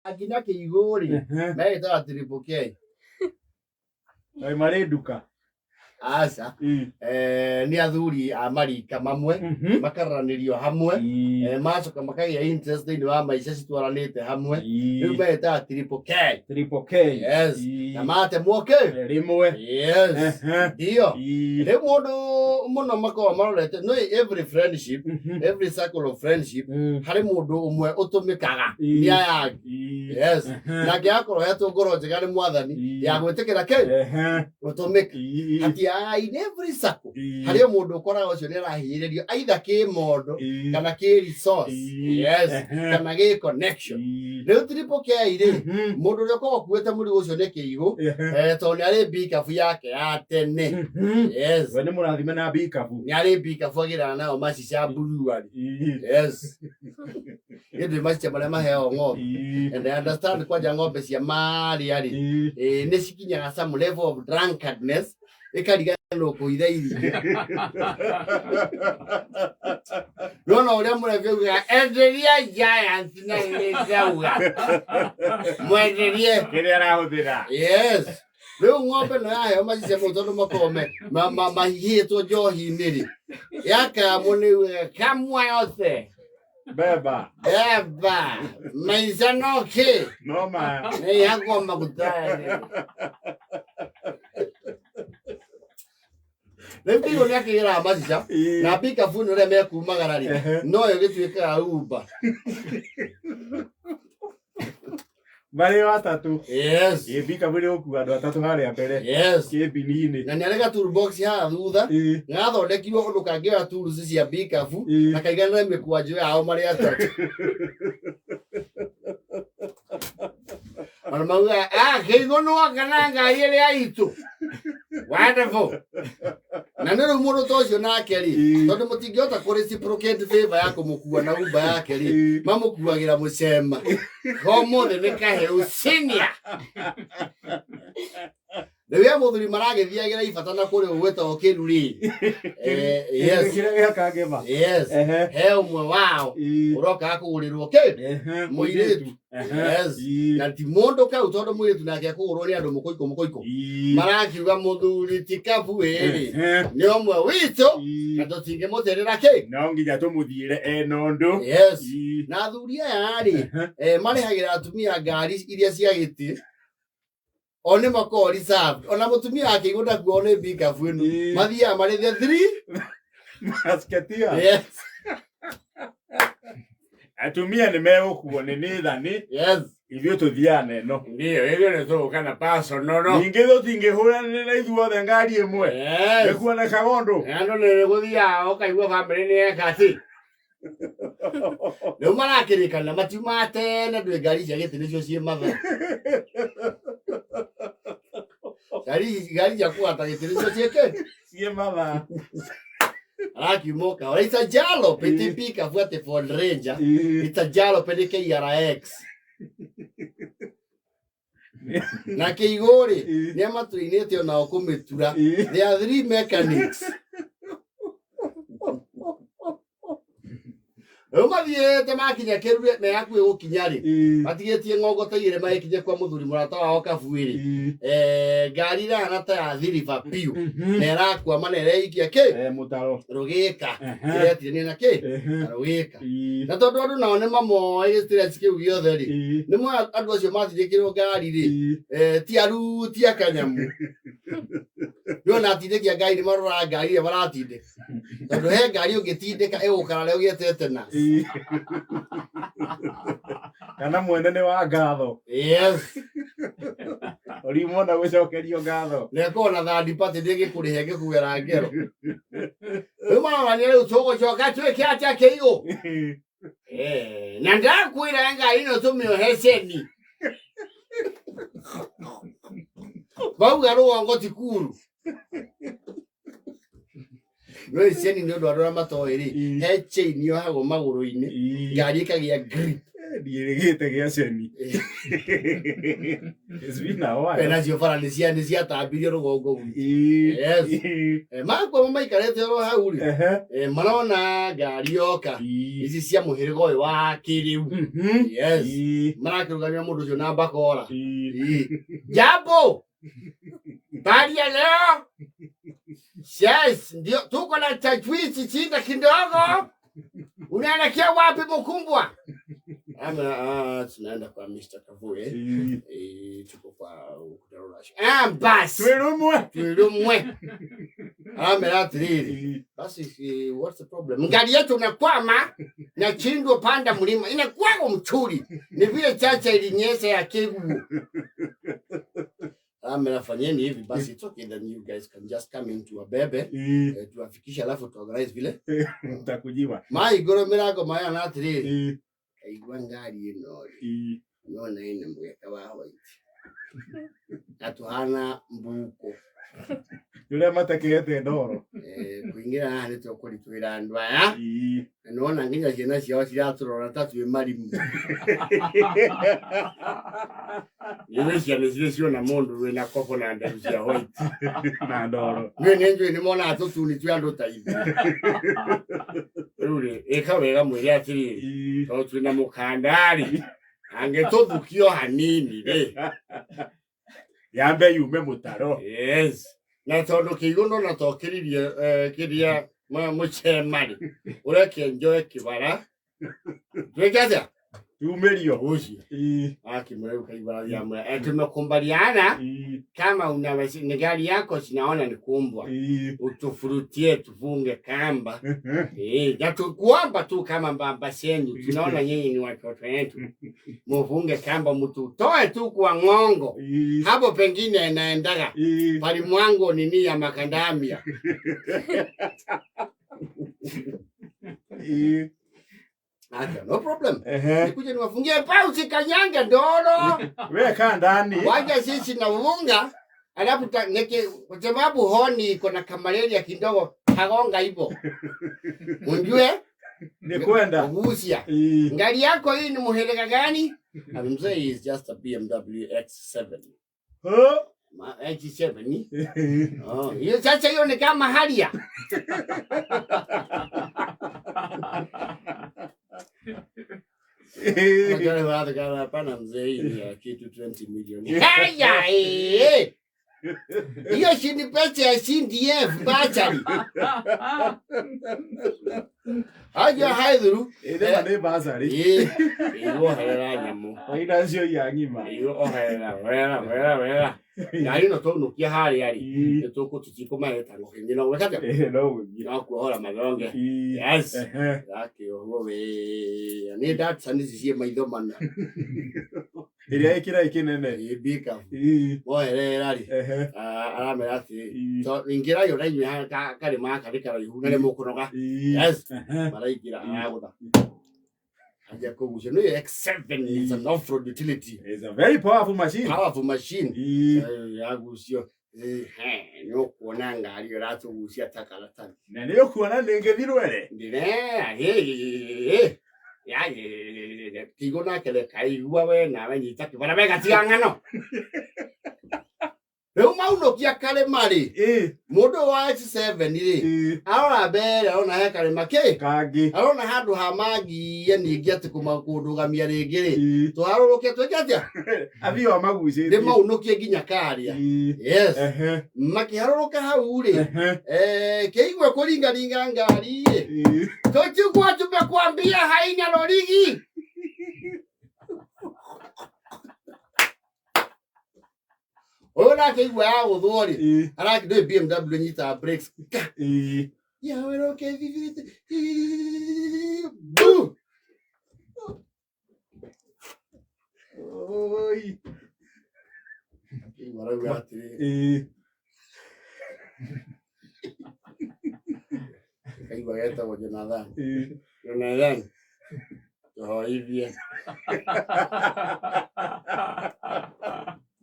Nginya kĩigũ rĩ, megĩtaga Triple K. Kaĩ marĩ nduka? Aca. Nĩ athuri a marika mamwe makaranĩrio hamwe, magacoka makagĩa interest thĩinĩ wa maica citwaranĩte hamwe, rĩu megĩtaga Triple K. Triple K. Yes. Na matemwo kĩ rĩmwe. Yes. Ndio. Rĩu mũndũ mũno makoragwo marorete no every friendship, every circle of friendship, harĩ mũndũ ũmwe ũtũmĩkaga nĩ aya angĩ. Yes. Nake akorwo hetwo ngoro njega nĩ mwathani ya gwĩtĩkĩra kĩ gũtũmĩka hatiaga in every circle harĩ o mũndũ ũkoraga ũcio nĩ arahinyĩrĩrio either kĩ mondo kana kĩ resource, yes, kana gĩ connection. Rĩu Triple K rĩ, mũndũ ũrĩa ũkoragwo ũkuĩte mũrigo ũcio nĩ kĩigũ, tondũ nĩ arĩ mbikabu yake ya tene. Yes. We nĩ mũrathime na mbikabu. Nĩ arĩ mbikabu agĩraga nayo macica brewery. Yes, ĩndĩ macica marĩa maheagwo ng'ombe. And I understand kwanja ng'ombe cia marĩa rĩ, nĩ cikinyaga some level of drunkardness ĩkariganĩrwo kũitha iria. Nona ũrĩa mũrebi augaga, enderia Giant na nĩ ndauga mwenderie kĩrĩa arahũthĩra. Yes, rĩu ng'ombe no yaheo macice mau tondũ makoragwo mahihĩtwo njohi-inĩ rĩ, yakamwo nĩ kamwa yothe. Beba. Eba maica no kĩ no maya nĩ ihakwo maguta. Rĩu kĩigũ nĩ akĩgĩraga macica na mbikabu ĩno ũrĩa mekumagara rĩ, noyo gĩtuĩkaga umba. Marĩ o atatũ. Yes. Ĩ mbikabu nĩ gũkua andũ atatũ harĩa mbere. Yes. Kĩmbini-inĩ. Na nĩ arĩ ga toolbox haha thutha. Gathondekirwo ũndũ kangĩoya tools cia mbikabu na kaiganĩre mĩkwanjũ yao marĩ atatũ. Ona maugaga, ah, kĩigũ nĩwoka na ngari ĩrĩa itũ. Wonderful. Na nĩ rĩu mũndũ ta ũcio nake rĩ, tondũ mũtingĩhota kũ reciprocate favor ya kũmũkua na umba yake rĩ, mamũkuagĩra mũcema. Homothe nĩ kaheu senior. Rĩu ya mũthuri maragĩthiagĩra ibata na kũrĩ gwĩtagwo kĩrurĩ. Yes. Kĩrĩa gĩa kangema. Yes. He ũmwe wao ũrokaga kũgũrĩrwo kĩ mũirĩtu. Yes. Na ti mũndũ kau tondũ mũirĩtu nake akũgũrwo nĩ andũ mũkũikũ mũkũikũ. Marakiuga mũthuri ti kabu ĩrĩ nĩ ũmwe witũ na tũtingĩmũtĩrĩra kĩ. No nginya tũmũthiĩre ena ũndũ. Yes. Na athuri aya rĩ, marĩhagĩra atumia ngari iria cia gĩtĩ o nĩ makoragwo reserved, ona mũtumia akĩigwo ndakuo nĩ mbikabu ĩno. Mathiaga marĩ the three Musketeers. Yes. Atumia nĩ megũkuo nĩ nĩthani. Yes. Ithuĩ tũthiaga na ĩno. Ndio, ĩyo nĩ tũgũka na personal no. Ningĩ tũtingĩhũranĩra na ithuothe ngari ĩmwe. Yes. Nĩkuonekaga ũndũ. Andũ nĩ gũthiaga ũkaigua bamĩrĩ nĩ yeka atĩ. Rĩu marakĩrĩkana matiumaga tene ndwĩ ngari cia gĩtĩ nĩcio ciĩ mathaa. Ngari ngari cia kũgata gĩtĩ nĩcio ciĩ kĩ? Ciĩ mathaa. Arakiuma ũkahora. It's a jalopy, ti pickup atĩ Ford Ranger. It's a jalopy nĩ KRX. Na kĩigũ rĩ, nĩ amatũinĩte onao kũmĩtura. There are three mechanics. Rĩu mathiĩte makinya kĩrure me hakuhĩ gũkinya rĩ, matigĩtie ng'ongo ta igĩrĩ magĩkinye kwa mũthuri mũrata wao kabuĩ rĩ, ngari ĩrahana ta ya thiriba biũ na ĩrakwama na ĩreikia kĩ Mũtaro. Rũgĩka ĩretirania na kĩ na rũgĩka. Na tondũ andũ nao nĩ mamoĩ gĩstress kĩu gĩothe rĩ, nĩ moĩ andũ acio matindĩkĩrwo ngari rĩ, ti aruti a kanyamũ. Nĩ ona atindĩki a ngari nĩ maroraga ngari ĩrĩa maratindĩka, tondũ he ngari ũngĩtindĩka ĩgũkarare ũgĩe tetanus. Kana mwene nĩ wa ngatho. Yes. Ũrimwo na gũcokerio ngatho. Na ĩkorwo na third party ndĩngĩkũrĩha ĩngĩkugera ngero. Rĩu marorania rĩu tũgũcoka twĩke atĩa kĩigũ. Na ndakwĩra ngari ĩno tũmĩohe ceni bauga rũgongo ti kuru no ceni nĩ ũndũ andũ arĩa matoĩ rĩ, he chain yohagwo magũrũ-inĩ ngari ĩkagĩa grip. Ndiĩrĩgĩte gĩa ceni. It's been a while. Nacio bara nĩ ciatambirio rũgongo gwitũ. Ĩĩ. Yes. Ĩĩ. Makorwo maikarĩte oro hau rĩ, Ehe. Marona ngari yoka Ĩĩ. ici cia mũhĩrĩga ũyũ wa kĩrĩu. Mhm. Yes. Ĩĩ. Marakĩrũgamia mũndũ ũcio na mbakora. Ĩĩ. Ĩĩ. Jambo. Habari ya leo? Yes, ndio tuko na tajwisi chinda kidogo. Unaelekea wapi mkumbwa? Ama tunaenda kwa Mr. Kavue. Ĩĩ. Tuko kwa Ukutarurash. Ah, basi. Twĩrũmwe. Twirumwe. Amera atiriri. Ĩĩ. Basi what's the problem? Ngari yetu inakwama na chindwa panda mlima. Inakwama mchuri. Ni vile chacha ilinyesha ya kegu. Amera fanyeni hivi basi, it's okay then you guys can just come into Abebe. Ĩĩ. Tuwafikishe alafu tuorganize vile. Ntakujiwa. Maigoro mirango maya na atiriri. Ĩĩ. Kaigua ngari ĩno rĩ, Ĩĩ. nona ĩna mũgeka wa white. Na tuhana mbuko. Rĩrĩa matekete ndoro. Kuingĩra haha nĩ tũkũritũhĩra andũ aya. Ĩĩ. Na nĩwona nginya ciana ciao ciratũrora ta twĩ marimũ. Nĩũĩ ciana cirĩ ciona mũndũ wĩna kobo na nderu cia white. Na ndoro. Niĩ nĩ njũĩ nĩmonaga tũtuni twĩ andũ ta ithuĩ. Rĩu rĩ, ĩka wega mwĩre atĩrĩrĩ, Ĩĩ. tondũ twĩna mũkanda-rĩ, angĩtũthukio hanini rĩ. Yambe yume mũtaro. Yes. Na tondũ kĩigũ ndona tokĩririe kĩrĩa mũcema rĩ, ũreke njoe kĩbara. Twĩke atĩa? Tumĩrio. Ũcio. Ĩĩ. Akimweka kaibara ya tumekubaliana Ĩĩ. kama una ni gari yako sinaona ni kumbwa, Ĩĩ. utufurutie tufunge kamba na tukuomba tu kama baba zenu, tunaona nyinyi ni watoto wetu, mufunge kamba mtutoe tu kwa ng'ongo Ĩĩ. hapo, pengine inaendaga Ĩĩ. pali mwango nini ya makandamia. Ĩĩ. Aka, no problem, Ehe. nikuje niwafungie pausi kanyange ndoro We kaa ndani. waja sisi na unga alafu neke kwa sababu honi iko na kamalaria kidogo kagonga hivyo unjue Ni kwenda. kugusia Ĩĩ. ngari yako hii ni muhereka gani? And mzee is just a BMW X7. Hũ. X7 ni? Ĩĩ. Oh, hiyo sasa hiyo ni kama haria. Ĩĩ. Unajua watu kama hapana mzee, hii ni ya kitu 20 milioni. Haya eh. Hiyo si ni pesa ya CDF bachari. Haja haithuru. Ĩĩ, nĩ basarĩ. Ĩĩ, oherera nyamũ. Waira cio ia ng'ima. Ĩĩ, oherera, wera, wera, wera. Ngari ĩno twaunũkia harĩa rĩ, Ĩĩ. nĩ tũkũtũtikũmahe tango kĩngĩ no gwĩka atĩa? Ĩĩ, no gũthiĩ. No kuohora mathonge. Ĩĩ. Yes. Ehe. Gakĩohwo wee. Nĩ Datsun ici ciĩ maitho mana. Ĩrĩa ĩkĩra ĩkĩnene. Ĩĩ, pickup. Ĩĩ. Woherera rĩ, Ehe. aramera atĩrĩ, Ĩĩ. to ingĩrai ona inyuĩ karĩma gaka nĩ karaihu na nĩ mũkũnoga. Ĩĩ. Yes. Ehe. Maraingĩra Ĩĩ. aragũtha. Anjia kũgucia. Nĩ X7 is an off-road utility. It's a very powerful machine. Powerful machine. Ĩĩ. Yagucio. Nĩ ũkuona ngari ĩyo ĩratũgucia ta karatathi. Na nĩ ũkuona nĩ rwere. Ndĩrera kigo nake rekaigua we nawe nyita kĩbara we gatiga ng'ano. Rĩu maunũkia karĩma rĩ, Ĩĩ. mũndũ wa X7 rĩ, Ĩĩ. arora mbere arona he karĩma kĩ, Kangĩ. arona handũ ha mangiia ningĩ atĩ kũndũgamia rĩngĩ rĩ, Ĩĩ. tũharũrũke twĩke atĩa? Athiĩ o magucĩtie. Ndĩmaunũkie nginya karĩa. Ĩĩ. Yes. Ehe. Makĩharũrũka hau rĩ, Ehe. kĩigue kũringaringa ngari rĩ, Ĩĩ. tũtigua tumekuambia haina lorigi. Ũyũ nake igua ya gũthwo rĩ, Ĩĩ. arakĩ ndũĩ BMW nyitaga brakes. Ĩĩ. Yaweroke thithirĩte. Bu! Oi. Kĩigua arauga atĩrĩrĩ, Ĩĩ. kaigua getagwo Jonathan. Ĩĩ. Jonathan, tũhoithie.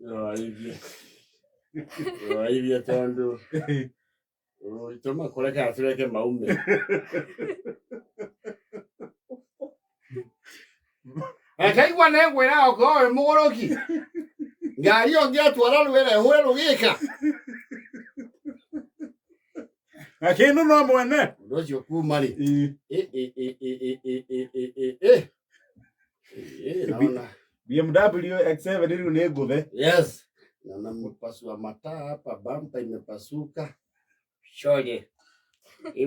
Tũhoithie. Tũhoithie tondũ tũmakore kana tũreke maume. Ekaigua nĩngwĩra okorwo wĩ mũgũrũki ngari ĩyo ngĩatwara rwĩra ĩhũre rũgĩka. Na kĩndũ no mwene. Ũndũ ũcio kuma rĩ. Ĩĩ. Ĩ, ĩ, ĩ, ĩ, ĩ, ĩ, ĩ, ĩ, ĩ, ĩ. Ĩ, naona. BMW X7 rĩu nĩ ngũthe. Yes. Naona mpasua mataa hapa, bampa imepasuka. Shole.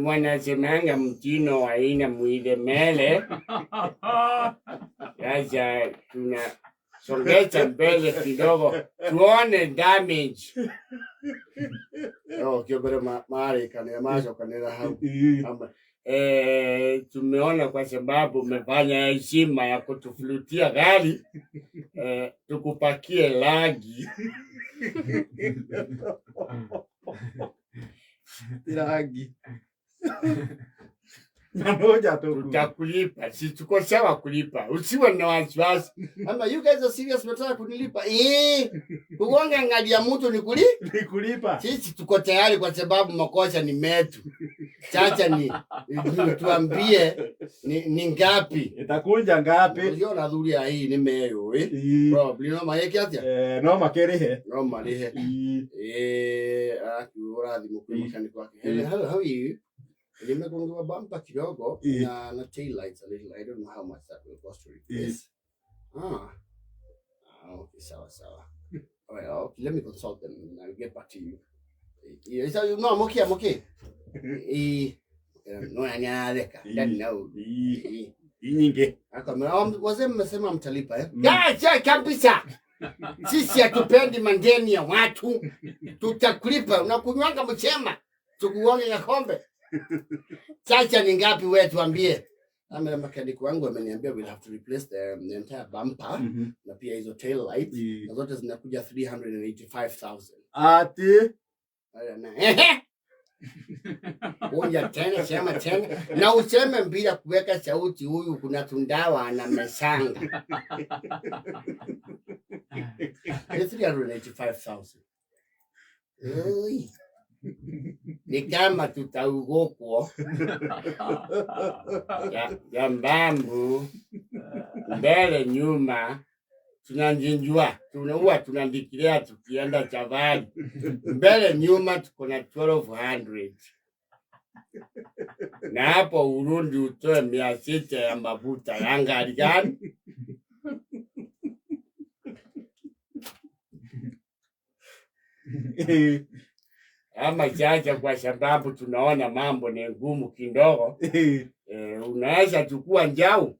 Wanasemanga mtino haina mwile mele. Sasa tunasongeza mbele kidogo tuone damage. Oh, kio mbere marĩkanĩra macokanĩra hau. Ĩĩ. Ama, tumeona kwa sababu umefanya heshima ya kutufulutia gari, tukupakie lagi. Rangi. Na moja tu. Tutakulipa, si tuko sawa kulipa, usiwe na wasiwasi. Ama you guys are serious, mnataka kunilipa? Kugonga ngadi ya mtu ni kuli? Ni kulipa. Sisi tuko tayari kwa sababu makosa ni metu. Sasa ni tuambie ni ngapi? Itakunja ngapi? Ndio na thuri ya hii ni meyo eh. Ĩĩ. Probably no mayeke atia? Eh, no makĩrĩhe. No marihe. Ĩĩ. Akihũra thimũ kwĩ Ĩĩ. mechanic wake. Hello, hello, how are you? Nimegongewa bumper kidogo Ĩĩ. na tail lights a little. I don't know how much that will cost to replace. Ah. Ah, okay, sawa sawa. All right, okay, let me consult them and I'll get back to you. Yeah, so, no, I'm okay, I'm okay. No, nĩaratheka. Ndarĩ na ũru. Ĩĩ. Eh. Nyingĩ. Akamwambia, "Oh, wazee mmesema mtalipa eh?" Mm. Ya, kabisa. Sisi hatupendi mandeni ya watu. Tutakulipa. Unakunywanga mchema. Tukuonge kombe. Sasa ni ngapi wewe tuambie? Ama mechanic wangu ameniambia we'll have to replace the entire bumper Mhm. na pia hizo tail lights Ĩĩ. na zote zinakuja 385,000. Atĩ. Ehe. Kuja tena sema tena na useme bila kuweka sauti, huyu kuna tundawa na mesanga. Ni 385,000. Ui. Ni kama tutaugokwo ya mbambu mbele nyuma tunanjinjua tunaua tunandikilia tukienda chavali mbele nyuma tuko na 1200 na hapo Urundi utoe 600 ya mafuta ya ngari gani? Ĩĩ. Ama chacha, kwa sababu tunaona mambo ni ngumu kidogo. Ĩĩ. Unaweza chukua njau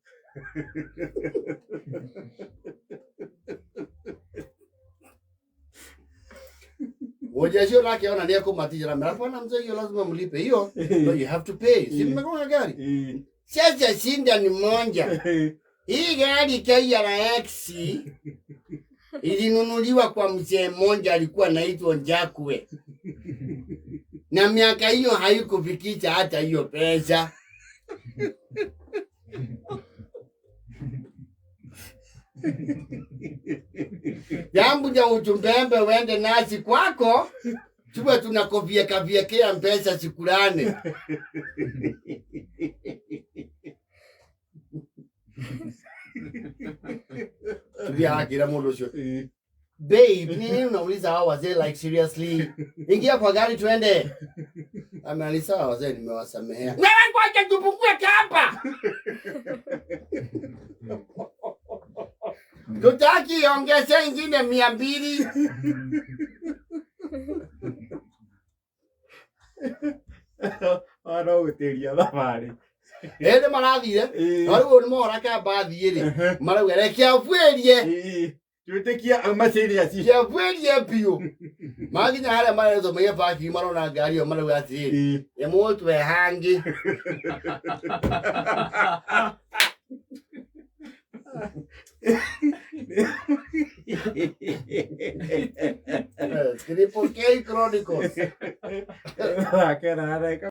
moja sio lake ona ndiye kumatija na hapana, mzee, hiyo lazima mlipe hiyo. No, you have to pay. Si mmegonga gari. Ĩĩ. Sasa shinda ni moja. Ĩĩ. Hii gari KRX ilinunuliwa kwa mzee mmoja alikuwa anaitwa Njakwe, na miaka hiyo haikufikisha hata hiyo pesa. Jambo ja utumbembe wende nasi kwako, tuwe tunakovyekavyekea mpesa sikulane. Tubia akira mundu ucio. Ĩĩ. Babe, nini unauliza hao wazee like seriously? Ingia kwa gari tuende. Amealisa hao wazee nimewasamehea. Wewe ngoja tupungue kamba. Tutaki ongeze ingine 200. Ona gũtĩria thabarĩ. Ĩndĩ marathire. Ĩĩ. No rĩu nĩ mohora kamba thiĩ rĩ. Marauga reke abuĩrie. Ĩĩ. Twĩtĩkia auma serious. Kĩabuĩrie biũ. Makinya harĩa maretwo maige parking marona ngari ĩyo marauga atĩrĩrĩ. Ĩĩ. Ĩmũtwe hangĩ. Triple K Chronicles. Thake na areka.